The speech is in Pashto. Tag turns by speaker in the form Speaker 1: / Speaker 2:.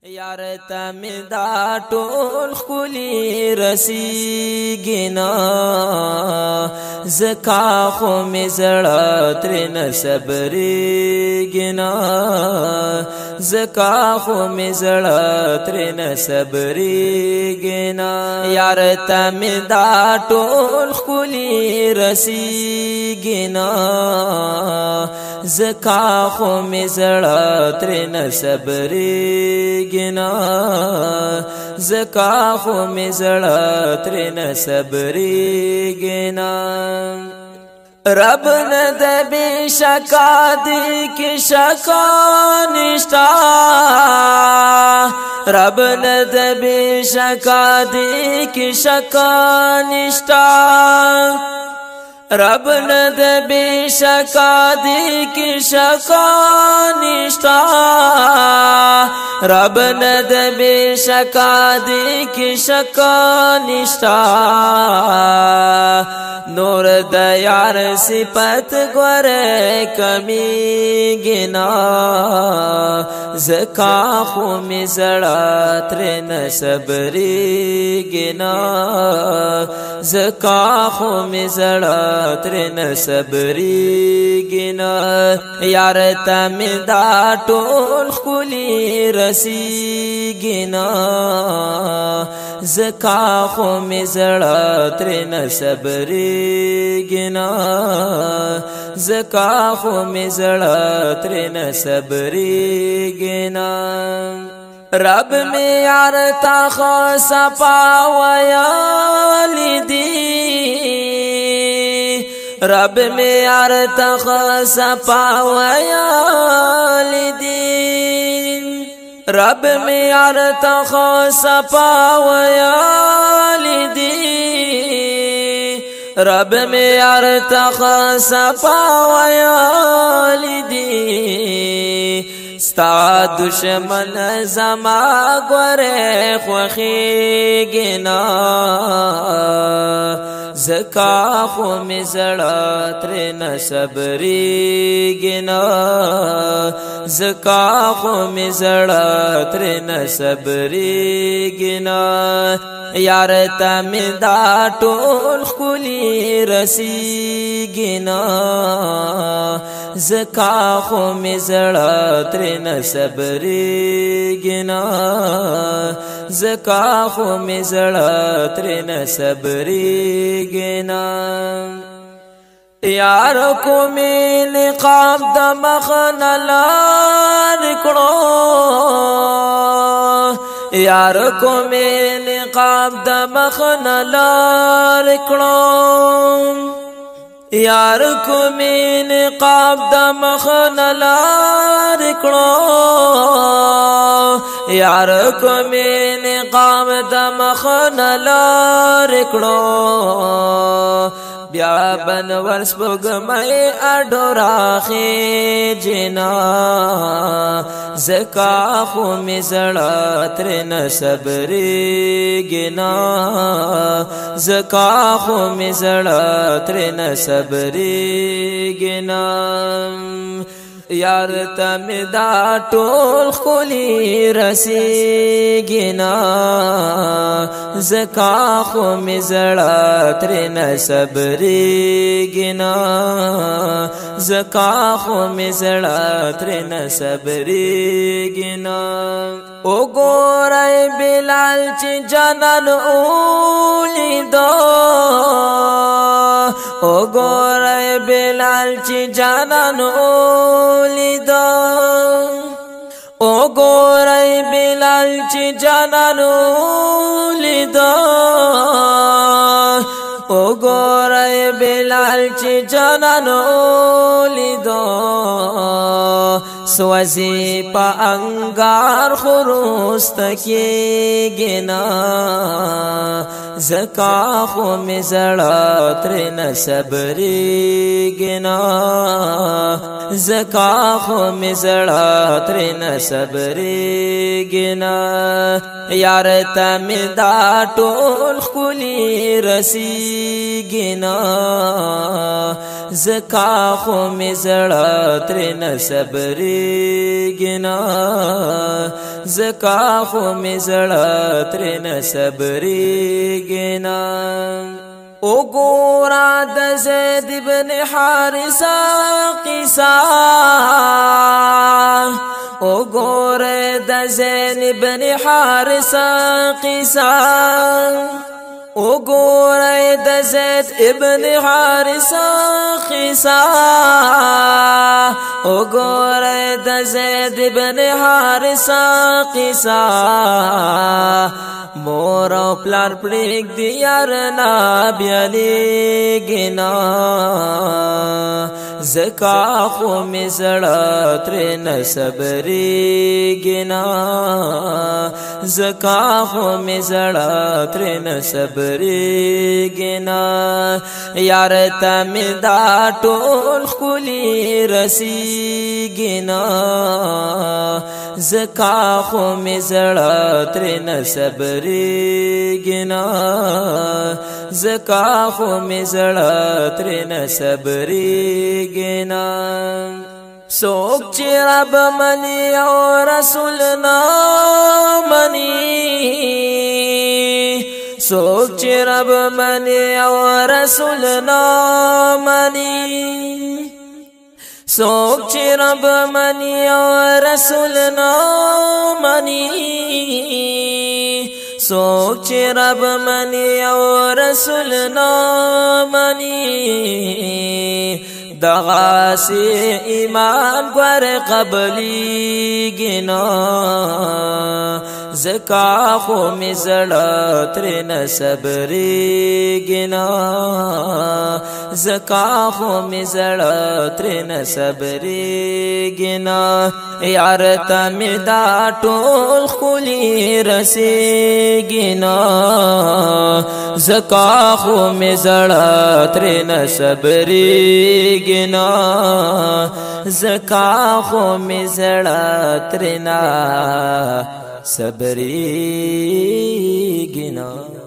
Speaker 1: یار ته مې دا ټول ښکلي رسیږي نه، ځکه خو مې زړه ترې نه صبرېږي نه، ځکه خو مې زړه ترې نه صبرېږي نه. یار ته مې دا ټول ښکلي رسیږي نه، ځکه خو مې زړه ترې نه صبرېږي نه، ځکه خو مې زړه ترې نه صبرېږي نه. رب نه د بشکا دی کې شکا نشتا، رب نه د بشکا دی کې شکا نشتا، رب نه د بشکا دی کې شکا نشتا، رب نه د بشکا دی کې شکا نشتا. نور د یار صفت ګوره کمیږي نه، ځکه خو مې زړه ترې نه صبرېږي نه، ځکه خو مې زړه ترې نه صبرېږي نه. یار ته مې دا ټول ښکلي رسیږي نه، ځکه خو مې زړه ترې نه صبرېږي نه، ځکه خو مې زړه ترې نه صبرېږي نه. رب می یار تا خو صفا ویالی دی، رب می یار تا خو صفا ویالی دی، رب می یار تا خو صفا ویالی دی، رب می یار تا خو صفا ویالی دی. ستا دشمن زما ګوره خوښیږي نه، ځکه خو مې زړه ترې نه صبرېږي نه، ځکه خو مې زړه ترې نه صبرېږي نه. یار ته مې دا ټول ښکلي رسیږي نه، ځکه خو مې زړه ترې نه صبرېږي نه، ځکه خو مې زړه ترې نه صبرېږي نه. یار کو مې نقاب د مخ نه لار کړو، یار کو مې نقاب د مخ نه لار کړو، یار کو مې نقاب د مخ نه لار کړو، یار کو مې نقاب د مخ نه لار کړو. بیا بنور سپوږمۍ اډو راخې جنا، ځکه خو مې زړه ترې نه صبرېږي نه، ځکه خو مې زړه ترې نه صبرېږي نه. یار ته مې دا ټول ښکلي رسیږي نه، ځکه خو مې زړه ترې نه صبرېږي نه، ځکه خو مې زړه ترې نه صبرېږي نه. وګورئ بلال چې جانان ولیدو، وګورئ بلال چې جانان ولیدو، وګورئ بلال چې جانان ولیدو، وګورئ بلال چې جانان ولیدو. سوزي په انګار خروست کېږي نه، ځکه خو مې زړه ترې نه صبرېږي نه، ځکه خو مې زړه ترې نه صبرېږي نه. یار ته مې دا ټول ښکلي رسیږي نه، زکا خو می زړه ترنه صبرېږي نه، زکا خو می زړه ترنه صبرېږي نه۔ وګورا د زید ابن حارثه قصه، وګوره د زید ابن حارثه قصه، وګوره د زید ابن حارثه قصه، وګوره د زید ابن حارثه قصه۔ مور او پلار پرېږ دی یار نا بیالیږي نا، زکا خو می زړه تر نه صبرېږي نا، زکا خو می زړه تر نه صبرېږي نا۔ یار ته می دا ټول خولي رسیږي نا، زکا خو می زړه تر نه صبرېږي نا، زکا خو می زړه تر نه صبرېږي نا۔ څوک چې رب مني او رسول نه مني، څوک چې رب مني او رسول نه مني، څوک چې رب مني او رسول نه مني، څوک چې رب مني او رسول نه مني، دغه سی ایمان ګور قبليږي نه، زکا خو می زړه تر نه صبرېږي نه، زکا خو می زړه تر نه صبرېږي نه۔ یار ته می دا ټول خولي رسېږي نه، زکا خو می زړه تر نه صبرېږي نه، زکا خو می زړه تر نه صبرېږي نه۔